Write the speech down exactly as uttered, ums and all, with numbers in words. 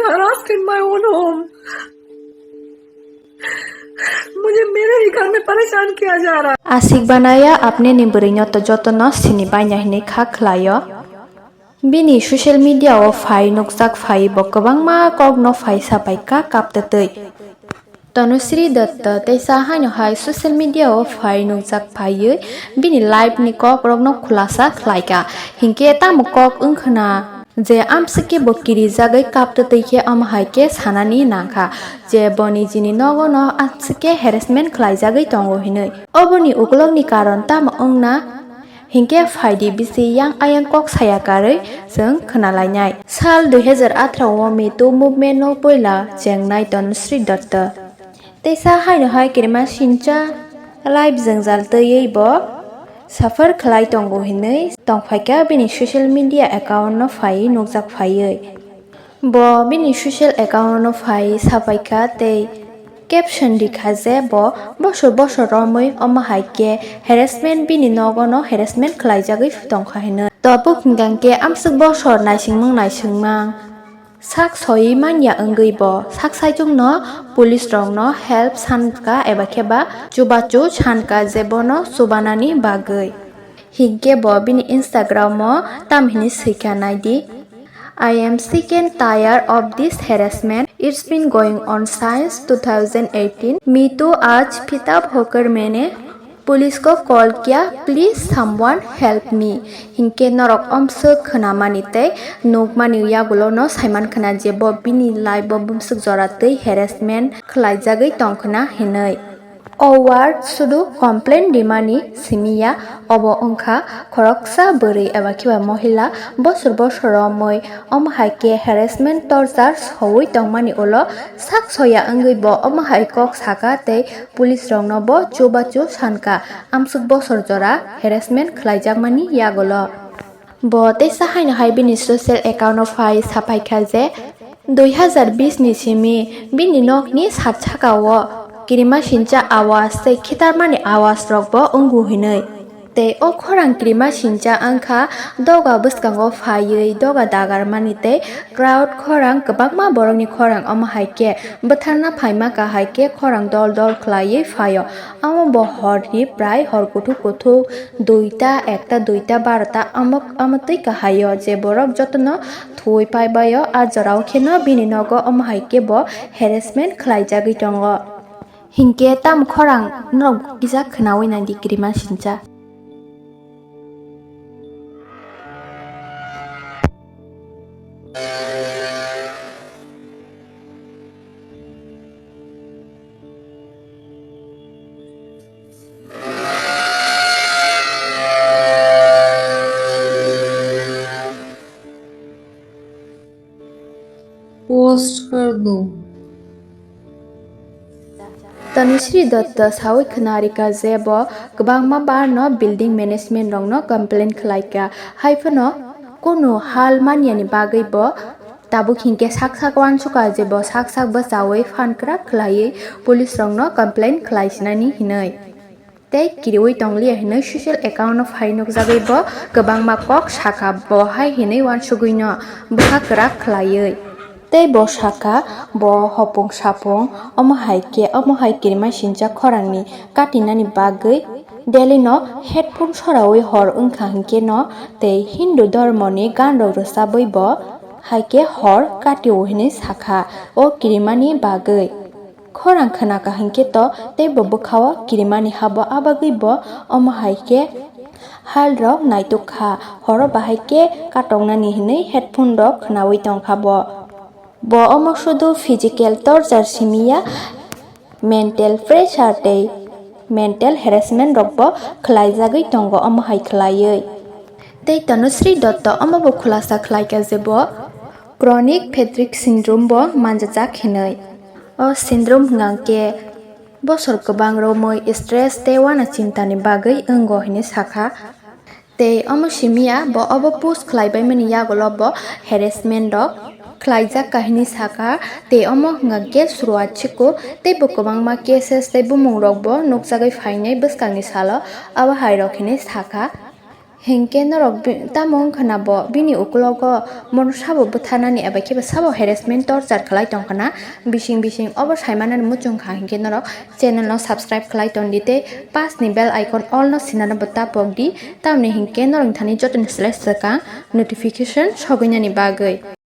हरास कर my own home मुझे मेरे ही घर में परेशान किया जा रहा है। Asik banaya apni ni bwrwi no to joto no sini baina hinwi kha khlaio. Bini social media o phai nukjak phai bo kwbangma kok no phai sapai kha kaptwtwi. Tanushree Dutta teisa haino hai social media o phai nukjak phaiwi bini life ni kok rok no khulasa khlai kha. Hinkhe tamo kok wngkhwna je amswk khe bo kirijagwi kaptwtwi khe omo hai khe sanani nangkha je bo nijini nogo no amswk khe harassment khlaijagwi tongo hinwi. Oboni ukulokni karon tamo wngna hinkhe phaidi bisi yang ayang kok saya karwi chwng khwnalainai. Sal dui hazar atharo o Me Too movement no poila chengnai Tanushree Dutta. Teisa haino hai kirima sincha live jwngjal twiwi bo suffer khlai tongo hinwi tongphaikha bini social media account no phaiwi nukjak phaiwi. Bo bini social account no phai sapaikha tei caption rikha je bo bosor bosor romwi omo hai khe harassment bini nogo no harassment khlaijagwi tongkha hinwi. Tabuk hwnkhe amswk bosor naisingmung naisingmang sak soiwi manya wngwi bo sak saichung no police rok no help sankha eba khe ba chubachu sankha je bono chubanani bagwi. Hinkhe bo bini Instagram o tam hinwi swikha naidi, "I am sick and tired of this harassment. It's been going on since two thousand eighteen. Me too, aaj pita hookar maine police ko call kiya, please someone help me." Hinkhe norok omswk khwnamani tei nukmani yagulo no saiman khwna je bo bini life o bumswk jora twi harassment khlaijagwi tongkhwna hinwi. O word sudu complain rimani simi ya, obo wngkha khoroksa bwrwi eba khiba mohila bosor bosor romwi omo hai khe harassment torture sowi tongmani ulo sak soya wngwi bo omo hai kok saka tei police rokno bo chubachu sankha amswk bosor jora harassment khlaijakmani yagulo. Bo teisa haino hai bini social account o phai sapaikha je, dui hazar bis ni simi bini nokni sat saka o kirima sincha awas tei khitarmani awas rok bo wngu hinwi. Tei o khorang kirima sincha wngkha doga bwskango phaiwi doga dagarmani tei crowd khorang kwbangma borokni khorang omo hai khe bwtharna phaima kahai khe khorang dol dol khlaiwi phaio. Amo bo horni prai hor kuthuk kuthuk duita, ekta, duita, barota amo, amo twi kahaio je borok jotono thuwi paibaio. A jorao kheno bini nogo omo hai khe bo harassment khlaijagwi tongo. Hinkhe tamo khorang norok kisa khwnawi naidi kirima sincha. Post kar do. Tanushree Dutta sawi khwna rikha je bo kwbangma bar no building management rok no complain khlai kha, hai phano kunu hal manya ni bagwi bo tabuk hinkhe sak sak uansukha je bo sak sak bwchawi phan kwrak khlaiwi police rok no complain khlai sinani hinwi. Tei kiriwi tongliya hinwi social account no phai nukjagwi bo kwbangma kok sakha, bo hai hinwi uansugwino bwkha kwrak khlaiwi. Tei bo sakha, bo hopung sapung omo hai khe omo hai kirima sincha khorangni katinani bagwi Delhi no headphone sorawi hor wngkha hinkhe no tei Hindu dhormoni gan rok rwchabwi bo hai khe hor katio hinwi sakha o kirimani bagwi. Khorang khwna kaham khe to tei bo bwkha-o kirimani ha bo, abagwi bo omo hai khe hal rok naituk kha, horo bahai khe katoknani hinwi headphone rok khwnawi tong kha bo. Bo omo sudu physical torture simi ya, mental pressure tei mental harassment rok bo khlai jagwi tongo omo hai khlaiwi. Tei Tanushree Dutta omo bo khulasa khlai kha je bo chronic fatigue syndrome bo manjajak hinwi. O syndrome hwnkha khe bosor kwbang romwi stress tei uana chintani bagwi wngo hinwi sakha. Tei omo simiya bo obo post khlaibaimani yagulo bo harassment rok khlaijak kha hinwi sakha. Tei omo hwnkha khe suruat chikuk tei bo kwbangma cases tei bumung rok bo nukjagwi phainai bwskangni salo, abo hai rok hinwi sakha. Hinkhe norok bi-, tamo wngkha na bo bini ukulogo mono sabo bwtharnani eba khe bo sabo harassment torture khlai tongkha na, bising bising obo saimanani muchungkha hinkhe norok channel no subscribe khlai tongdi tei pass ni bell icon all no sinana bo tapokdi, tamni hinkhe norok thani jotoni selai swkang notification sogwinani bagwi.